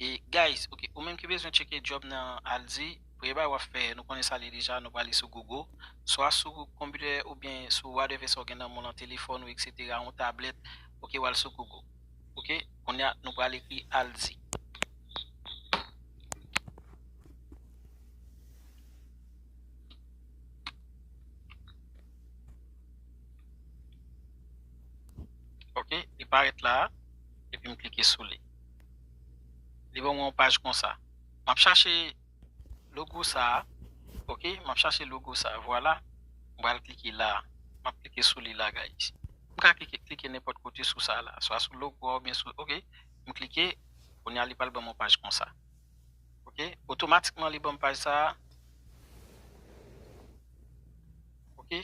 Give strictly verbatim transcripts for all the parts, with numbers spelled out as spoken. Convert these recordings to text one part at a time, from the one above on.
E guys, ok, ou menm ki bezwen tcheke job nan Aldi, premye bagay w ap fè, nou konnen sa li deja, nou prale sou Google, swa sou konpitè oubyen sou whatever sa w gen nan men w lan, telefòn ou, et cetera, yon tablèt, ok, w al sou Google. Ok, kounye a, nou pral ekri Aldi. Ok, li parèt la, epi m klike sou li. Li ban mwen yon paj konsa. M ap chache logo sa a, ok, m ap chache logo sa a, vwala. M pral klike la, m ap klike sou li la, guys. M ka klike, klike nenpòt kote sou sa la, swa sou logo a oubyen sou, ok, m klike, kounye a li pral ban mwen yon paj konsa. Ok, otomatikman li ban m paj sa a. Ok,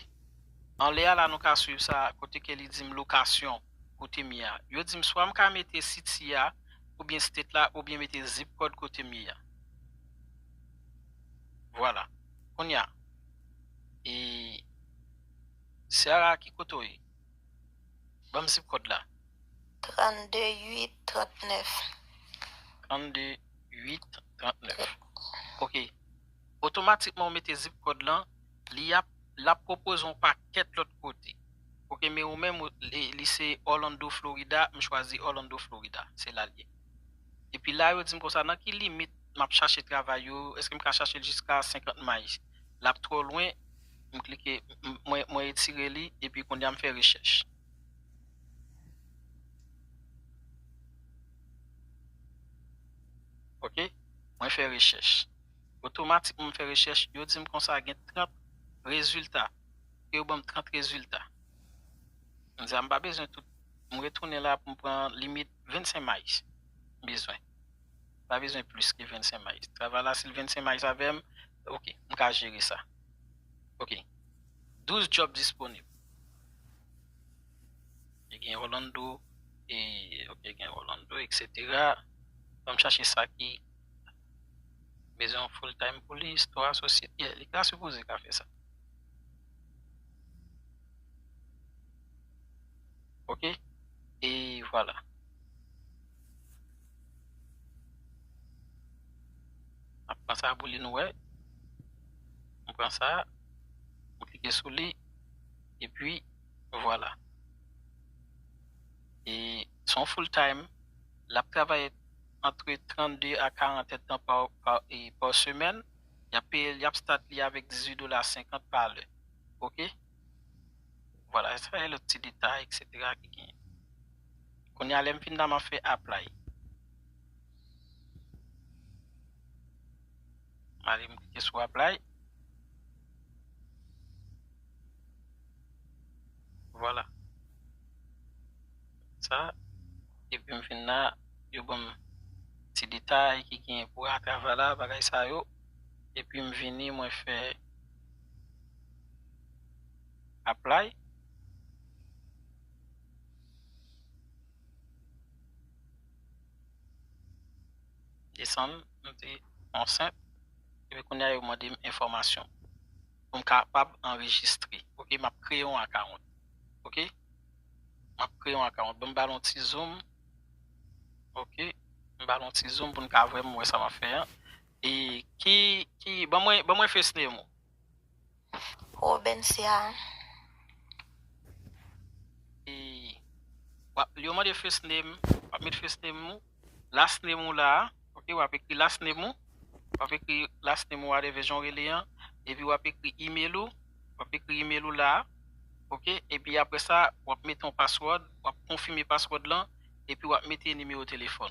anlè a la nou ka swiv sa kote ke li di m lokasyon kote m ye a. Yo di m swa m ka mete city a, oubyen state la, oubyen mete zip code kote m ye a. Vwala. Kounye a, e Sarah, ki kote w ye? Ban m zip code la. Trannde uit trannèf. Trannde uit trannèf. Ok. Otomatikman, ou mete zip code lan, li ap, l ap pwopoze yon pakèt lòt kote. Ok, men ou menm, ou- li, li se Orlando, Florida, m chwazi Orlando, Florida. Se la l ye. Epi la, yo di m konsa, nan ki limit m ap chache travay yo, èske m ka chache l jiska senkant miles? L ap twò lwen, m klike, m- mwen, mwen retire li, epi kounye a m fè rechèch. Ok, mwen fè rechèch. Otomatikman, m fè rechèch, yo di m konsa gen trant rezilta. Ke yo ban m trant rezilta. M di a, m pa bezwen tout. M retounen la pou m pran limit vennsenk miles. M bezwen. M pa bezwen plis ke vennsenk miles. Travay la, si l vennsenk miles avè m, ok, m ka jere sa. Ok. Douz job disponib. Li gen Orlando, e, ok, gen Orlando, et cetera. Ban m chache sa ki bezwen yon full time pou li, store associate. Yeah, li ka sipoze ka fè sa. Ok? E vwala. M ap pran sa pou li, nou wè. M pran sa, m klike sou li, epi vwala. E se yon full time, l ap travay antre trannde a karant èdtan pa, pa, e, pa semèn. Y ap peye, y ap start li avèk dizuit dola senkant pa lè. Ok? Vwala, sa e lòt ti detay, et cetera ki genyen. Kounye a, lè m fin la, m ap fè apply. M ale, m klike sou apply. Vwala. Sa, epi m vin la, yo ban m ti detay ki genyen pou atravè la, bagay sa yo. Epi m vini, mwen fè apply. Desann, m di enceinte. Epi kounye a, yo mande m enfòmasyon pou m kapab anrejistre. Ok, m ap kreye yon account. Ok? M ap kreye yon account. Ban m ba l yon ti zoom. Ok? M ba l yon ti zoom pou n ka vrèman wè sa m ap fè an. E ki, ki, ban mwen, ban mwen first name ou. Robencia. E w ap, yo mande first name, w ap met first name ou, last name ou la a, ok, w ap ekri last name ou, w ap ekri last name ou, whatever jan w rele an, epi w ap ekri email ou, w ap ekri email ou la a, ok, epi apre sa, w ap mete yon password, w ap konfime password lan, epi w ap mete nimewo telefòn